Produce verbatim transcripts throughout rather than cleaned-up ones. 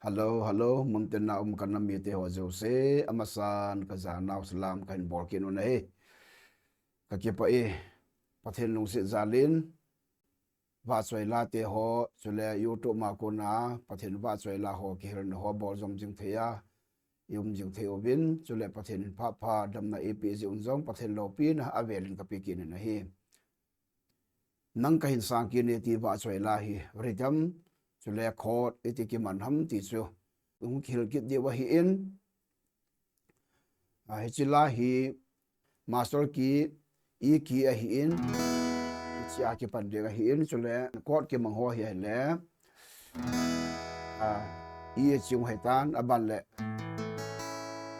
Hello, hello, muntina um kanam mite ho jouse, amasan kajanau salam kahin bol kit u ahi. Kakipah e, Pathen lungset jal in, vahchoi la te ho, chule YouTube ma kona, Pathen vahchoi la ho, kihilna ho, bol jom jing thei a, i um jing thei uvin, chule Pathen in phat pha damna eipeh jeh un jong, Pathen loupina avel in kape kit in ahi. Nang kahin sang kit e ti vahchoi la hi, rhythm, chule chord, iti kiman ham ti chu, hung kihil kit diu ahi in, A, hiche la hi master key, E key ahi in, hiche a kipan ding ahi in, chule chord kimang ho hi ahile, a, E hiche hung hi tan, aban le,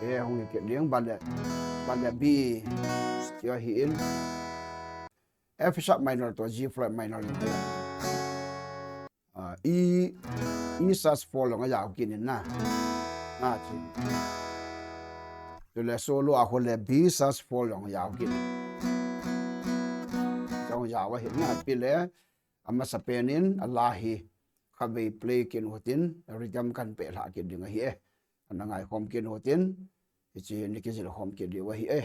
E hung hi kit ding, ban le, ban le B, hiche ahi in, F sharp minor toh G flat minor. A, E, E sus four jong ajao kit in na. Na chu. Chule solo a khu le B sus four jong ajao kit in. Jong ajao ahi na pi le. Amasapen in a la hi khatvei play kit u hitin, rhythm kahin pe lha kit ding ahi e. Ana ngai khom kit u hitin, hiche hi ana kijil khom kit diu ahi e.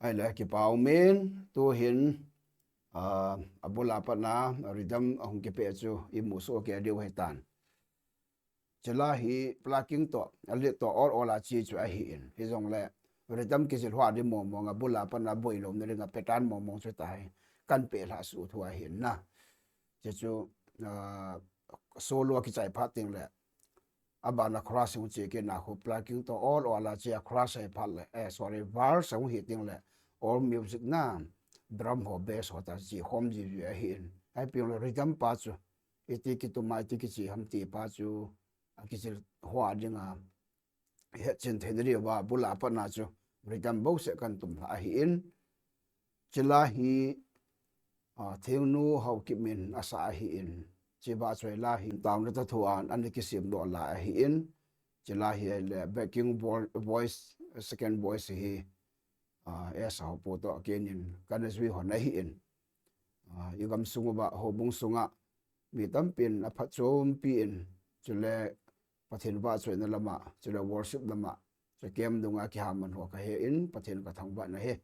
Ahile kipa umin, tuhin, ah, abul a pat a rhythm ahung kipe chu imu soh kei diu ahitan. Chule hi plucking toh, a lead toh ol ol a che chu ahin. Hijongle rhythm kijil hoa ding mong mong, abul a pat a boilou na dinga pattern mong mong chu tahi. Kan pe lha suh thu ahin na. Che chu, ah, solo a kichai phat teng le, abana chorus hung che kit na khu, plucking toh ol ol a che a chorus ahi phat le, eh, sorry, verse hung hi teng le, all music na, drum ho, bass ho ta che khom ji ji ahin. Ahi peng le rhythm pa chu, iti kitum a, iti kiche ham ti pa chu, akijil hoa dinga, hetchen thei na diuva, abul a pat a chu rhythm bouseh kan tum lha ahin. Chule hi, ah, Thingnu Haokip in asa ahin. Che ba choi la hi, taona ta thu an, ana kisem doh la ahin. Chule hi le backing vo-, voice, second voice hi, ah, Esa Haopu toh kenin kana jui hon ahin. Ah, i gamsung uva, houbung sunga mi tampin aphatchompi in, chule Pathen vahchoina lama, chule worship lama, chule camp dunga kihaman ho kahe in, Pathen kathangvah na ahi.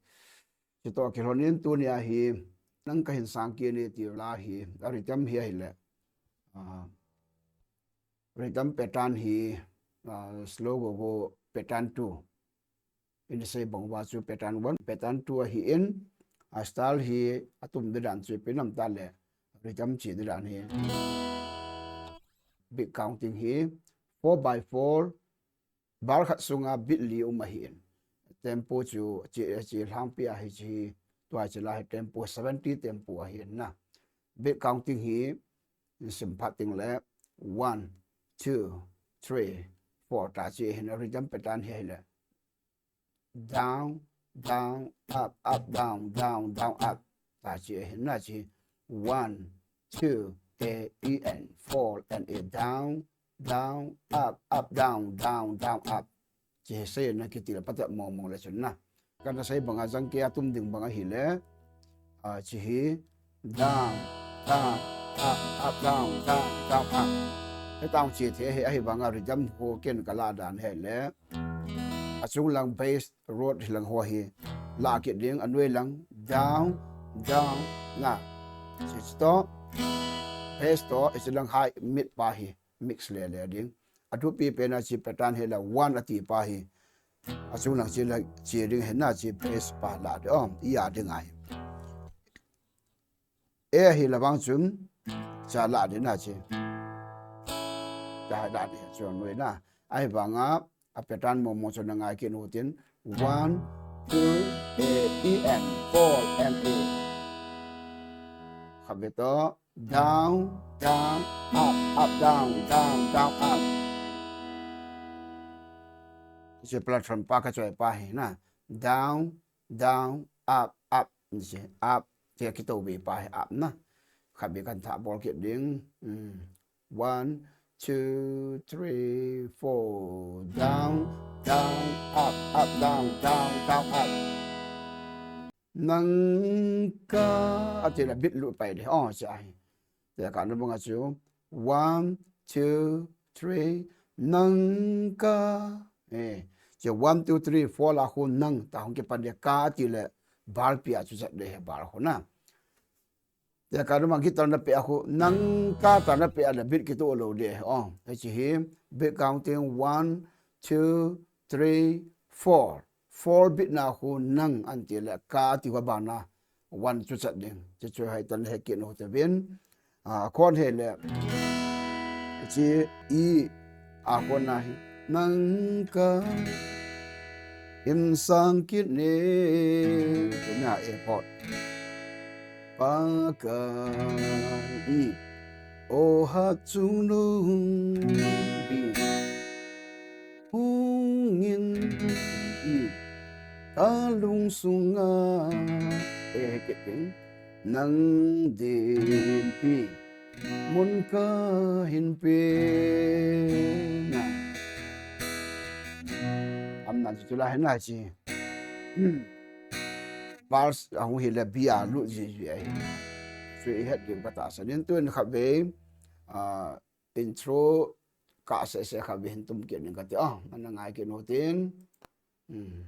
Chutoh kilhonin tunia hi, Nang Kahin Sang Kit Nai ti la hi, a rhythm hi ahile, ah, rhythm pattern hi, ah, slow go go pattern two. Ina sei bang uva chu pattern one, pattern two ahin, a style hi atum ding dan chu ipi ham itile, rhythm che ding dan hi. Beat counting hi four by four, bar khat sunga beat li um ahin. Tempo chu che, che lhangpi ahi che hi, tua che la hi tempo seventy tempo ahin na. Beat counting hi, sim phat teng le, one, two, three, four ta che hin, rhythm pattern hi ahile, down, down, up, up, down, down, down, up. Ta che hin na che. One, two, A, E, and four, and A, down, down, up, up, down, down, down, up. Che hi sei na kiti le patep mong mong le chun na. Kana sei banga jangkei a tum ding bang ahile, ah, che hi down, down, up, up, down, down, down, up. He tang che thei hi ahi banga rhythm ho ken kala dan hi le. Achung lang bass, root lang ho hi la kit ding, anoi lang down, down, na. Che toh, bass toh, hiche lang high, mid pa hi mix le le ding. Athupi pen a che pattern hi la one ati pa hi. Achung lang che la che ding hi na che bass pa la ding. Oh, i a ding ahi. A hi la vang chun, cha la ding na che. Cha la ding chu noi na. Ahivanga, a pattern mong mong chu na ngai kit u tin. One, two, A, E, and four, and A. Khatvei toh, down, down, up, up, down, down, down, up. Che platform pa kachoi pa hi na. Down, down, up, up, che up, che kitoh ve pa hi up na. Khatvei kan thah bol kit ding. Hmm. One, two, three, four. Down, down, up, up, down, down, down, up. Nang ka, ati le beat lut pai le. Oh, che ahi. Te ka nu banga chu. One, two, three. Nang ka. Eh, che one, two, three, four la khu nang ta hung kipan le ka ati le bar pi a chu chat le he bar khu na. Te ka nu banga guitar na pe a khu nang ka ta na pe a le beat kitoh lou le. Oh, hiche hi beat counting one, two, three, four. Four beat na khu nang an ti le ka ti va bana one chu chat ding. Che chu hai tan he kit u te vin. A, khon he le. Che E a khon na hi. Nang kahin sang kit nai. Che na A chord. Pa ka hi. O ha chung nung hi. Hung in hi. Ka lungsunga. E he kit ding. Nang din hi. Mun kahin pe na. Am na chu la hin na chi. Hmm. Verse ahung hi le B a lut ji ji ahi. Chu i het ding ka tahsan in, tun khatvei, ah, intro kah seh seh khatvei hin tum kit ning kati, ah, ana ngai kit u tin. Hmm.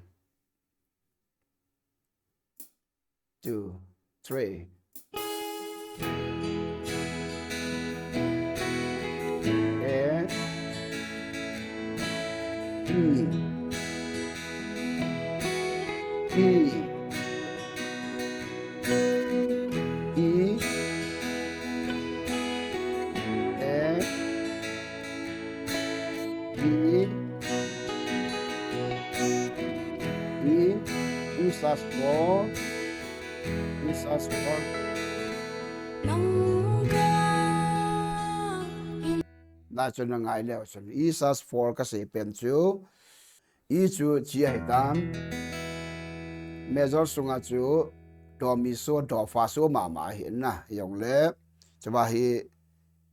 two, three. A, E, E, E, A, E, E, E sus four, E sus four. Nang ka Na chu na ngai leu chun, E sus four kasei pen chu, E chu chi ahi tan. Major sunga chu do mi so, do fa so mama ahi na, jongle chuva hi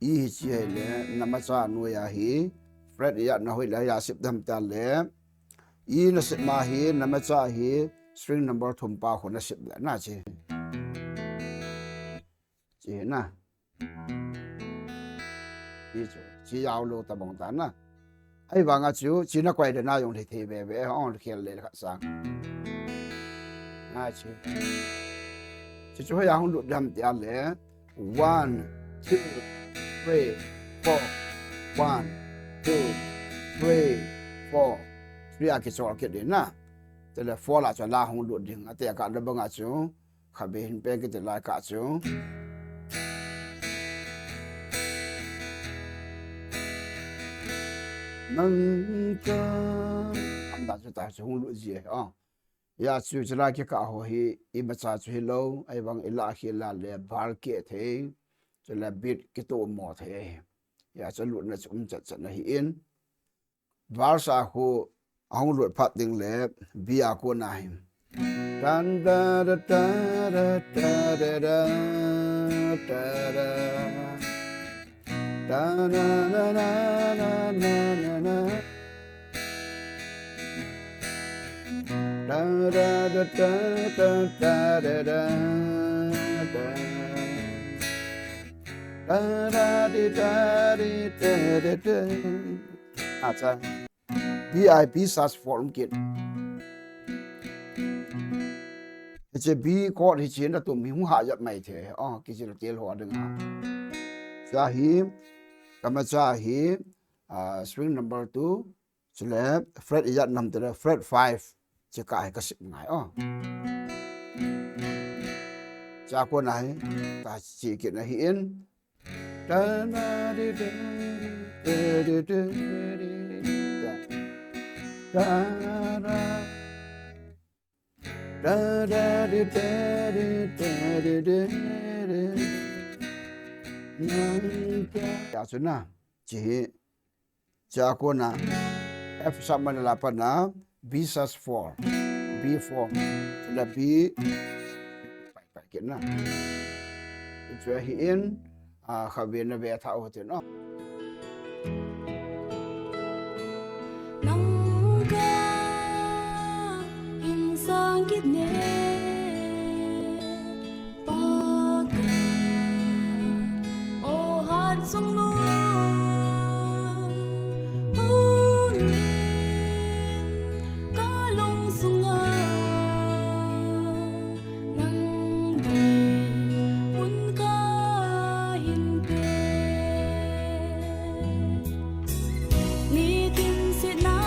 E hi chi ahile, namacha noiya hi fret ijat na hoi le ijat sep dem tale, E na sep ma hi, namacha hi string number thum pa khu na sep le na chi. Chi na. Chi chu, chi jao lou tabang ta na. Ahivanga chu, chi na koi le na jong le thei ve ve, ong khel le kha sang. Na chi. Chi chu hoiya hung lut dem tia le. One, two, three, four. One, two, three, four. Three a kichol kit ding na. Chule four la chu la hung lut ding. Ate ka le banga chu. Khabe hin pen kiti lai ka chu. Nang ka. Am da chu ta chu hung lut ji e, oh. Hia chu chula kikah ho hi imacha chu hilou, ahivang ilah khel le bar keh thei, chule beat kitoh mo thei. Hia chu lutna chu um chat chat na hi in. Verse a khu ahung lut phat ding le B a kona hi. Tan da da da da da da da da da. Da da da da da da da da. Da da da da da da da da. Da da di da di da da da. Acha. B I B sus four um kit. Hiche B chord hiche na tum hi hung ha jat mai thei. Oh, kichil tel ho ding a. Cha hi, kamacha hi, ah, string number two, chule fret ijat nam tile fret five, che ka hi ka sep ngai, oh. Cha kona hi, ka chi kit na hi in. Ta na di da di da di da di da. Ta na. Da da di da di da di da di. Nang ka. Ya chu na. Chi hi. Cha kona F sharp minor la pat na B sus four, B four, la B, pai, pai kit na. Chu hi in, a, kha ve na ve tha u tin, oh. Nang ka hin sang kit ne. Pakai, o hat sung lung, hung in ka lung sunga, nang dei un ka hin pe. Nitin sina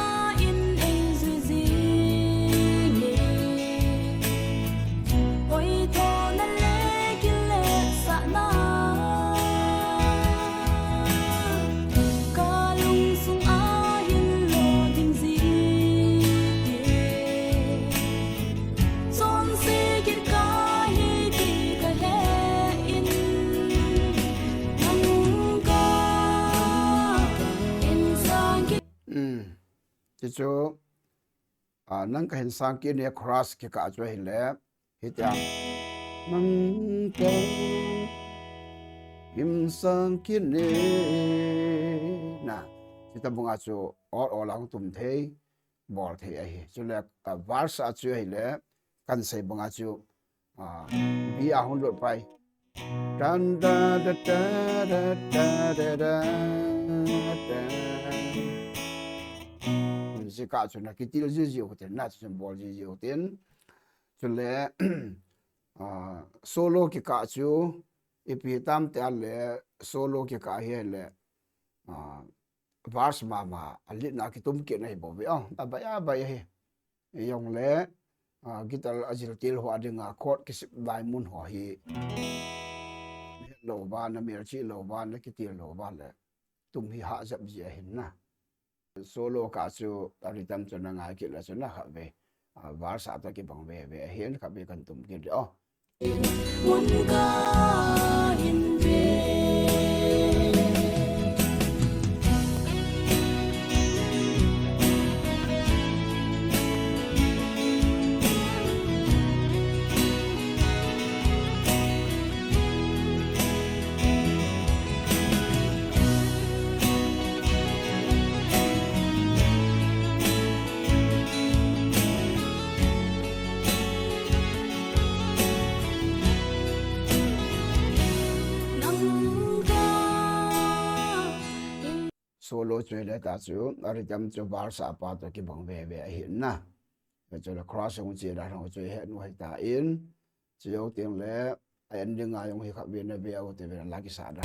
in ei jui jing e. Oi thona le kiletsahna ka lungsung a hin lo ding ji e. Chonse kit kahi ti kahe in, nang ka insang kit. Hmm. Chuchu, a, nang ka hin sang kit ne chorus kikah chu ahile, hitia. Nang ka hin sang kit ne. Na, hitia banga chu ol ol a hung tum thei, bol thei ahi. Chule, a, verse a chu ahile, kan sei banga chu, a, B a hung lut pai. Tan da da da da da da da da. Music a chu na kitil ji ji u tin, na chu bol ji ji u tin. Chule, ah, solo kikah chu, ipi tam ti le solo kikah hi le, ah, verse mama, a lead na kitum kit na hi bou ve. Oh, abai, abai hi. Jong le, ah, guitar a jil til ho a dinga chord kisip lai mun ho hi. Lou va, na mel chi lou va, na kitil lou va le. Tum hi ha jap ji ahin na. Solo kah chu a rhythm chu na ngai kit le chu na kha ve. Ah, verse a to kibang ve ve ahin kha ve kan tum kit. Oh. Mun ka hin pe. Solo chu le ta chu, a rhythm chu verse a pa to kibang ve ve ahin na. Chu le chorus hung chi dan ho chu he nu he ta in. Chu jou teng le, a ending a jong hi kha ve na ve u te ve la kisa dan.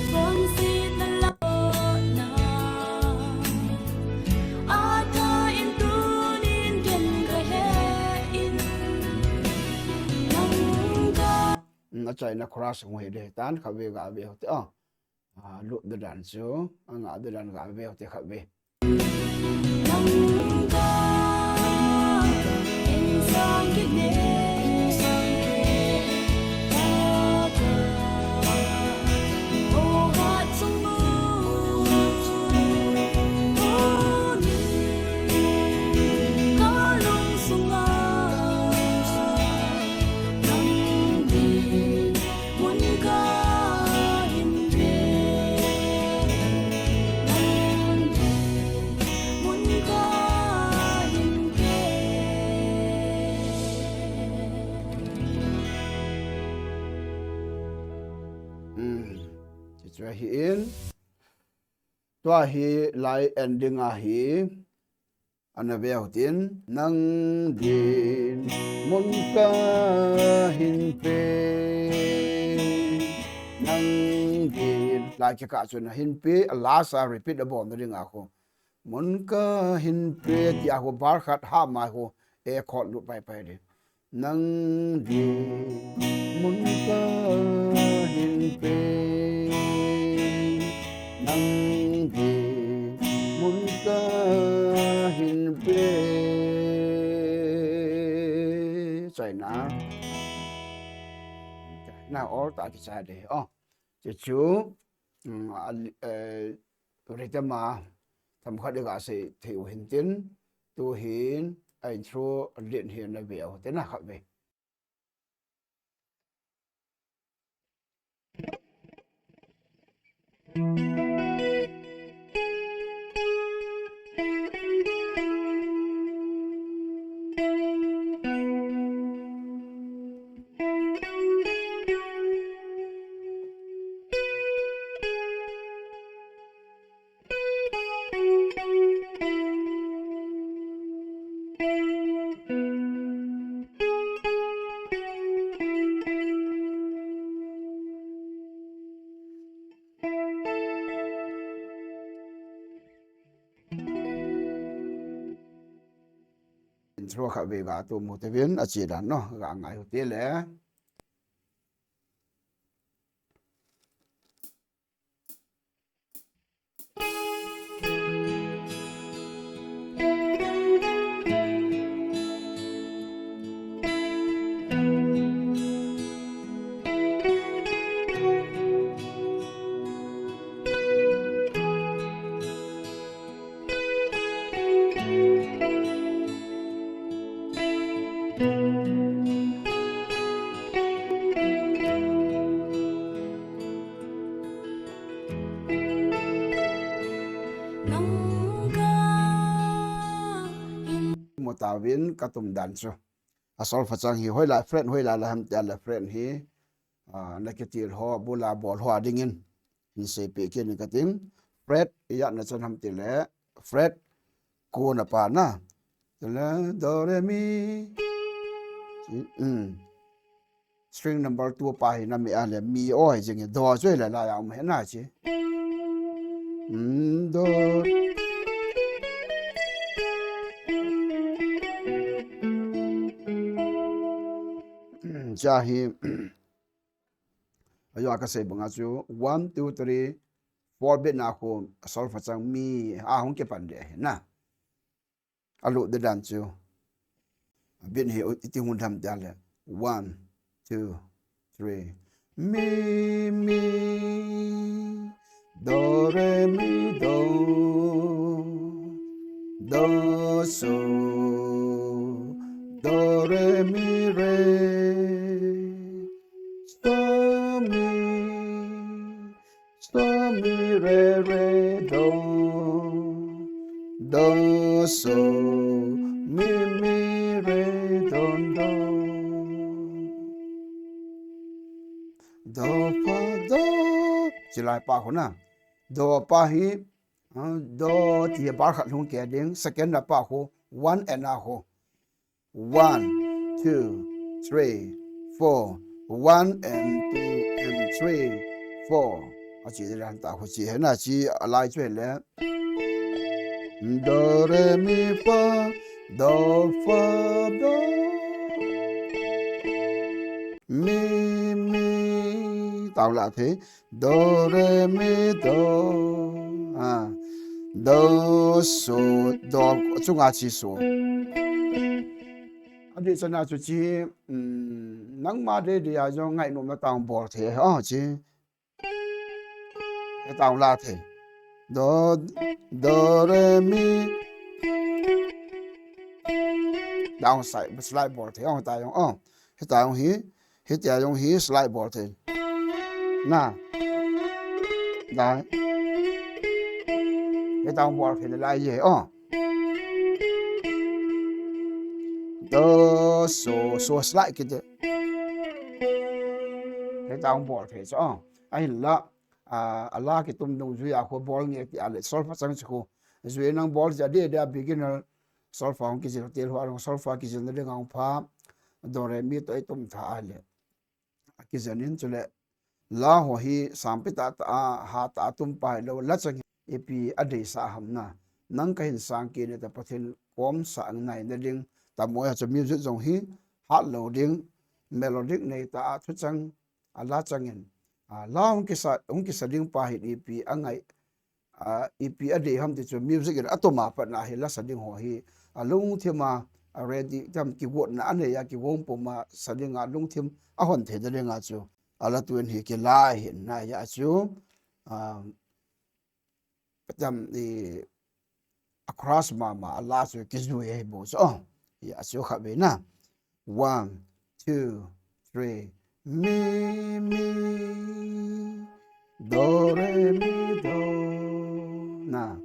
Mm, a chaina chorus hung he de tan kha ve ga ve u te. Ah. Ah, lut dan chu, a nga dan ga ve u te kha ve. Hmm. Chu chu ahi in. Tua hi lai ending ahi. Ana ve u tin, nang din mun ka hin pe, nang din. Lai kikah chu na hin pe, a last a repeat a bol na ding a khu. Mun ka hin pe, ti a khu bar khat ha mai khu, e chord lut pai pai ding. Nang din mun ka hin pe, nang din mun ka hin pe. Chaina. Chaina all ta kichai de. Oh, chu chu, mm, a, eh, rhythm a themkhat i ga sei thei u hin tin, tu hin a intro len hi na ve u te na kha ve. Intro kha ve ga tu mu te vin a chi dan no ga ngai u te le. Mu ta vin ka tum dan chu. A solfa chang hi hoilai fret hoilai la ham tia la fret hi. Ah, na kitil ho, bula bol ho a dingin. Hin sei pe kit ni ka ting. Fret, i ya na chan ham ti le. Fret, ko na pa na. Ti le, do, re, mi. Mm. String number two pa hi na mi a le mi o hi jing hi, do chu hi le la ya um hi na chi. Mm, do. Mm, cha hi. Ayo ka sei banga chu one, two, three, four beat na khu solfa chang mi a hung kipan de hi na. A lut de dan chu. A beat hi iti hung dam dia le. One, two, three. Mi, mi, do, re, mi, do. Do, so, do, re, mi, re. So, mi. So, mi, re, re, do. Do, so, mi, mi, re, do, do. Do, fa, do. Chilai pa khu na. Do pa hi, ah, do ti bar khat hung kei ding. Second na pa khu, one and a khu. One, two, three, four. One and two and three, four. A chi de ran ta khu chi hi na chi a lai chu hi le. Do, re, mi, fa, do, fa, do. Mi, mi. Tao la thei. Do, re, mi, do. A. Do, so, do, chunga chi so. A di chana chu chi, um, nangma de de a jong ngainom na tang bol thei, o, chi. He tang la thei. Do, do, re, mi. Down side, slide bol thei, o, ta jong, o. He ta jong hi. Hitia jong hi slide bol thei. Na. Dai. Hitia jong bol thei lai ye, o. Do, so, so slide kit e. Hitia jong bol thei chu, o. Ahinla, a, a la kitum dungjuia khu bol nge ti a le solfa chang chu khu. Jui nang bol ja de de a beginner solfa hung kijil tel ho a long solfa kijil na ding a hung pha. Do, re, mi toh i tum tha a le. A kijen in chule la ho hi sangpi tah tah a, hat tah a tum pa hilou, la chang hi ipi a deisah ham na. Nang kahin sang kit e ti Pathen kom sang nai na ding. Tam mo a chu music jong hi hat lou ding, melodic nei tah a thuchang a la chang in. A la hung kisa, hung kisa ding pa hin ipi a ngai a, ipi a dei ham ti chu music in a tum a pat na hi la sa ding ho hi a lungthim a, a ready tam kigotna a nei a kigong pum a sa ding a lungthim a hon thei ding a chu a la tu in hi kilai hin na ya chu, a, tam i a crush mama a la chu kijui hi bo chu, o, ya chu kha ve na. One, two, three. Mi, mi, do, re, mi, do. Na.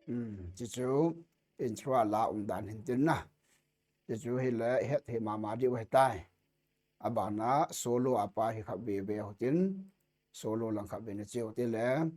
Hmm, chuchu intro a la um dan hin tin na. Chuchu hi le het hi mama diu hi tai. A bana solo a pa hi kha ve ve ho tin. Solo lang kha ve na cheu ti le.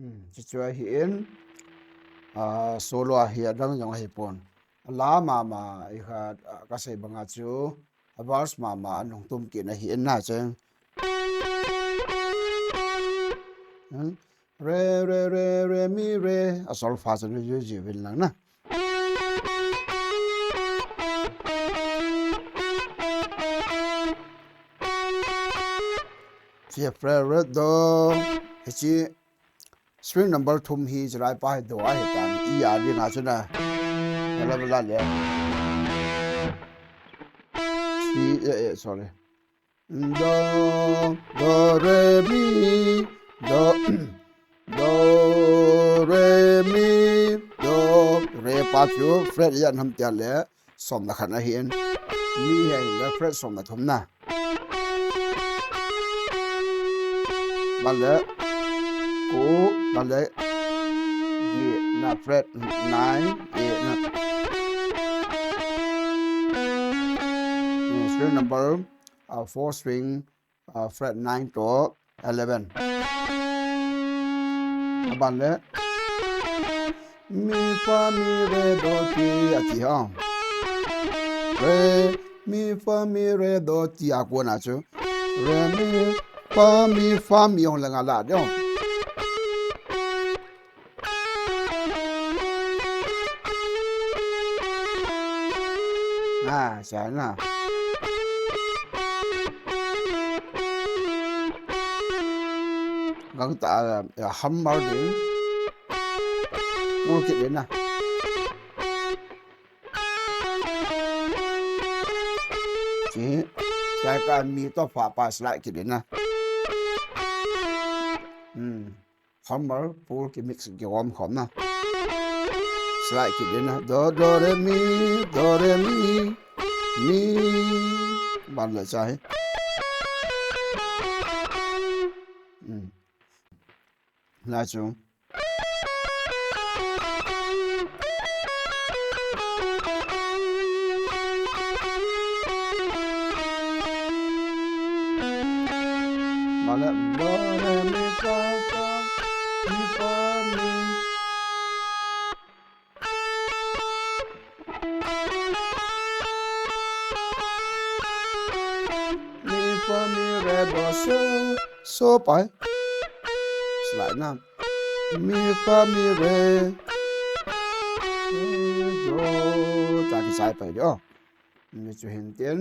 Hmm, chuchu ahin, ah, solo ahi, adang jong ahipon. Ala mama, ikha, ah, kasei banga chu, a verse mama, anung tum kit na ahin na cheng. Hmm? Re, re, re, re, mi, re. A solfa chu na ju ju vin lang na. Chi fret, re, do. Hichi string number thum hi chilai pa hi do ahi tan. I a ding a chu na. Bala, bala le. Chi, eh, eh, sorry. Do, do, re, mi, do, do, re, mi, do, re pa chu fret ijat ham tia le, somna khat na ahin. Mi hi ahin le fret somna thum na. Bale, ko, bale, G na fret nine, A na. String number, uh, four string, uh, fret nine to eleven. Aban le, mi, fa, mi, re, do, ti, ati ho. Re, mi, fa, mi, re, do, ti a kona chu. Re, mi, fa, mi, fa, mi hong le nga la de ho. Ah, chana. Gangtah, ah, hammer ding. Ngol kit ding na. Chi, chai ka mi to fa pa slide kit ding na. Hmm. Hammer, pull, ki mix, ki gom khom na. Slide kit ding na. Do, do, re, mi, do, re, mi, mi. Ban le chai. Hmm. La chu. Bale, do, re, mi, fa, fa, mi, fa, mi. Mi, fa, mi, re, do, so, so, pai. Slide na. Mi, fa, mi, re. Do, ta ki sai pai de o. Mi chu hin tin.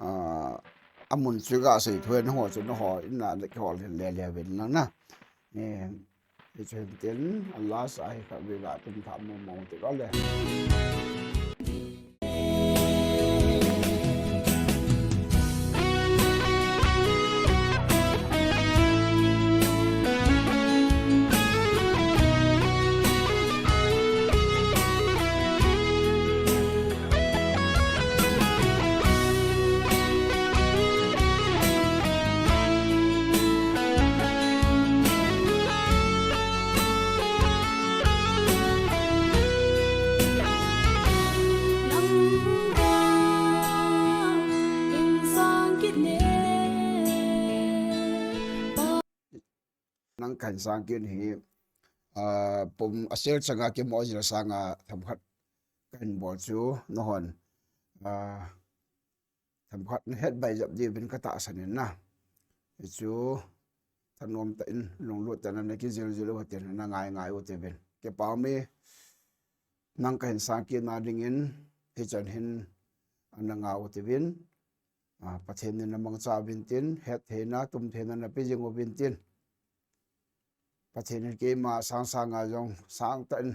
Ah, amun chu ga sei thuen ho chu na ho in na le ho le le le ven lang na. Eh, Hichu hin tin, a last a hi khatvei ga tum tha mong mong ti ga le. Nang kahin sang kit hi, ah, pum a sel changa kimo jil sanga themkhat kahin bol chu nahon, ah, themkhat nahet bai jep diuvin katahsan in na. Hichu thanom tah in lunglut tah in na kijil jil u tin na ngai ngai u tivin. Kipa ume, nang kahin sang kit na dingin hichan hin ana ngah u tivin. Ah, Pathen in na mangcha uvin tin, hettheina, tumtheina na pe jing uvin tin. Pathen in keima sang sanga jong sang tah in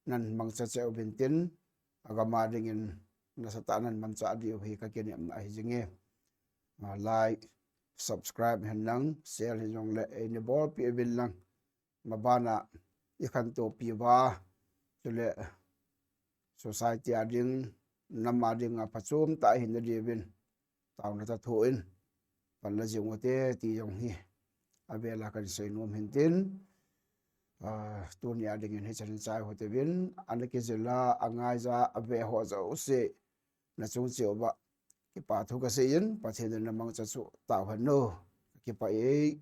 nan mangcha cheh uvin tin, agam a dingin nasatah nan manchah diu hi ka kinepna ahi jinge. Ah, like, subscribe hen lang, share hijongle eina bolpeh uvin lang. Mabana i khantou piuva, chule society a ding, nam a ding a phachom tah hina diuvin taona tah thoh in pan la jing ute ti jong hi avela kan seinom hin tin, ah, tuni a dingin hichan chai u tivin, ana kijil a, angaija ave ho jouse, na chung cheh uva kipa thu kasei in, Pathen in na mangcha chu tao hen o. Kipa e.